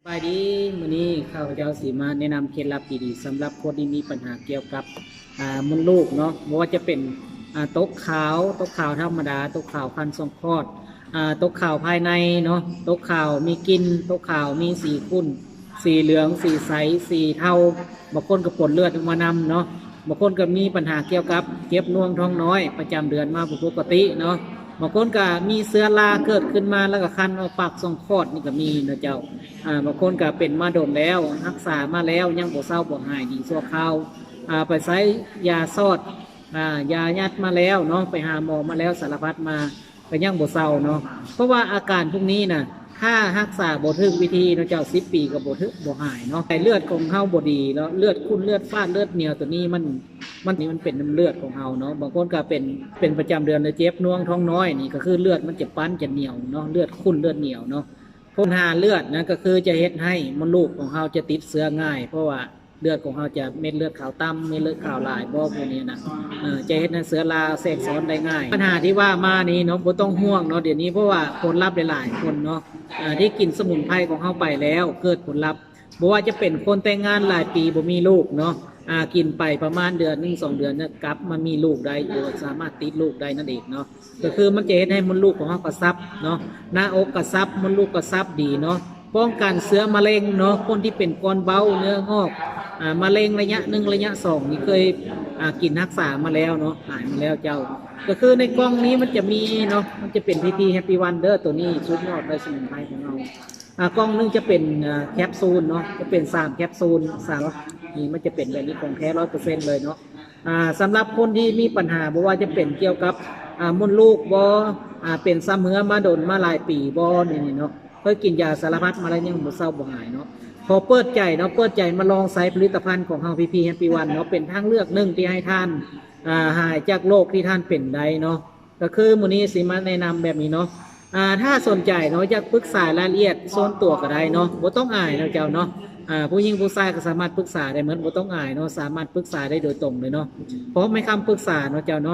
ສະບາຍດີ ມື້ນີ້ຂ້າພະເຈົ້າຊິມາແນະນຳເຄັດລັບດີໆ ສຳລັບຄົນທີ່ມີບັນຫາກ່ຽວກັບ ອ່າ ມົດລູກເນາະ ບໍ່ວ່າຈະເປັນ ອ່າ ຕົກຂາວ ຕົກຂາວທຳມະດາ ຕົກຂາວຄັນຊ່ວງຄອດ ອ່າ ຕົກຂາວພາຍໃນເນາະ ຕົກຂາວມີກິ່ນ ຕົກຂາວມີສີຂຸ້ນ ສີເຫຼືອງ ສີໃສ ສີເທົາ ບາງຄົນກໍປົນເລືອດອອກມານຳເນາະ ບາງຄົນກໍມີບັນຫາກ່ຽວກັບເຈັບໜ່ວງທ້ອງນ້ອຍ ປະຈຳເດືອນມາບໍ່ປົກກະຕິເນາະ ບາງຄົນກໍມີເຊື້ອລາເກີດຂຶ້ນມາ ແລ້ວກໍຄັນອອກປາກຊ່ອງຄອດນີ້ກໍມີເນາະເຈົ້າ ອ່າ ບາງຄົນກໍເປັນມາດົນແລ້ວ ຮັກສາມາແລ້ວ ຍັງບໍ່ເຊົາບໍ່ຫາຍດີຊົ່ວຄາວ ອ່າ ໄປໃຊ້ຢາຊອດ ອ່າ ຢາຍັດມາແລ້ວເນາະ ໄປຫາໝໍມາແລ້ວ ສາລະພັດມາ ກໍຍັງບໍ່ເຊົາເນາະ ເພາະວ່າອາການພວກນີ້ນະ ຖ້າຮັກສາບໍ່ຖືກວິທີເນາະເຈົ້າ ສິບປີກໍບໍ່ຖືກ ບໍ່ຫາຍເນາະ ແຕ່ເລືອດຂອງເຮົາບໍ່ດີເນາະ ເລືອດຂຸ້ນ ເລືອດຝາດ ເລືອດໜຽວ ໂຕນີ້ມັນ ມັນ ນີ້ມັນເປັນນຳເລືອດຂອງເຮົາເນາະ ບາງຄົນກໍເປັນ ເປັນປະຈຳເດືອນ ແລ້ວເຈັບໜ່ວງທ້ອງນ້ອຍ ນີ້ກໍຄືເລືອດມັນຈະປັ້ນ ຈະໜຽວເນາະ ເລືອດຂຸ້ນ ເລືອດໜຽວເນາະ ບັນຫາເລືອດນະ ກໍຄືຈະເຮັດໃຫ້ມົດລູກຂອງເຮົາຈະຕິດເຊື້ອງ່າຍ ເພາະວ່າເລືອດຂອງເຮົາຈະ ເມັດເລືອດຂາວຕ່ຳ ເມັດເລືອດຂາວຫຼາຍບໍ່ ພວກນີ້ນະ ເອີ ຈະເຮັດໃຫ້ເຊື້ອລາແຊກຊ້ອນໄດ້ງ່າຍ ບັນຫາທີ່ວ່າມານີ້ເນາະ ບໍ່ຕ້ອງຫ່ວງເນາະ ດຽວນີ້ ເພາະວ່າຜົນລັບຫຼາຍໆຄົນເນາະ ອ່າ ທີ່ກິນສະໝຸນໄພຂອງເຮົາໄປແລ້ວ ເກີດຜົນລັບ ບໍ່ວ່າຈະເປັນຄົນແຕ່ງງານຫຼາຍປີບໍ່ມີລູກເນາະ ອ່າ ກິນໄປປະມານເດືອນໜຶ່ງສອງເດືອນນະ ກັບມາມີລູກໄດ້ ຫຼືວ່າສາມາດຕິດລູກໄດ້ນັ້ນເອງເນາະ ກໍຄືມັນຈະເຮັດໃຫ້ມົດລູກຂອງເຮົາກະຊັບເນາະ ໜ້າອົກກະຊັບ ມົດລູກກະຊັບດີເນາະ ປ້ອງກັນເຊື້ອມະເລັງເນາະ ຄົນທີ່ເປັນກ້ອນເບົ້າ ເນື້ອງອກ ອ່າ ມະເລັງໄລຍະໜຶ່ງ ໄລຍະສອງນີ້ ເຄີຍ ອ່າ ກິນຮັກສາມາແລ້ວເນາະ ຫາຍມາແລ້ວເຈົ້າ ກໍຄືໃນກ່ອງນີ້ມັນຈະມີເນາະ ມັນຈະເປັນ ພີພີ Happy One ເດີ ໂຕນີ້ສຸດຍອດເລີຍ ສະໝຸນໄພຂອງເຮົາ ອ່າ ກ່ອງໜຶ່ງຈະເປັນ ອ່າ ແຄັບຊູນເນາະ ຈະເປັນສາມແຄັບຊູນ ສາມ ນີ້ມັນຈະເປັນແບບນີ້ ຂອງແທ້ຮ້ອຍເປີເຊັນເລີຍເນາະ ອ່າ ສຳລັບຄົນທີ່ມີບັນຫາ ບໍ່ວ່າຈະເປັນກ່ຽວກັບ ອ່າ ມົດລູກບໍ່ ອ່າ ເປັນຊຳເຮື້ອມາດົນ ມາຫຼາຍປີບໍ່ ນີ້ເນາະ ເຄີຍກິນຢາສາລະພັດມາແລ້ວ ຍັງບໍ່ເຊົາບໍ່ຫາຍເນາະ ຂໍເປີດໃຈເນາະ ເປີດໃຈມາລອງໃຊ້ຜະລິດຕະພັນຂອງເຮົາ ພີພີ Happy One ເນາະ ເປັນທາງເລືອກໜຶ່ງທີ່ໃຫ້ທ່ານ ອ່າ ຫາຍຈາກໂລກທີ່ທ່ານເປັນໄດ້ເນາະ ກໍຄືມື້ນີ້ຊິມາແນະນຳແບບນີ້ເນາະ ອ່າ ຖ້າສົນໃຈເນາະ ຢາກປຶກສາລາຍລະອຽດສ່ວນຕົວກໍໄດ້ເນາະ ບໍ່ຕ້ອງອາຍເນາະເຈົ້າເນາະ ອ່າ ຜູ້ຍິງຜູ້ຊາຍກໍສາມາດປຶກສາໄດ້ໝົດ ບໍ່ຕ້ອງອາຍເນາະ ສາມາດປຶກສາໄດ້ໂດຍຕົງເລີຍເນາະ ພ້ອມໃຫ້ຄຳປຶກສາເນາະເຈົ້າເນາະ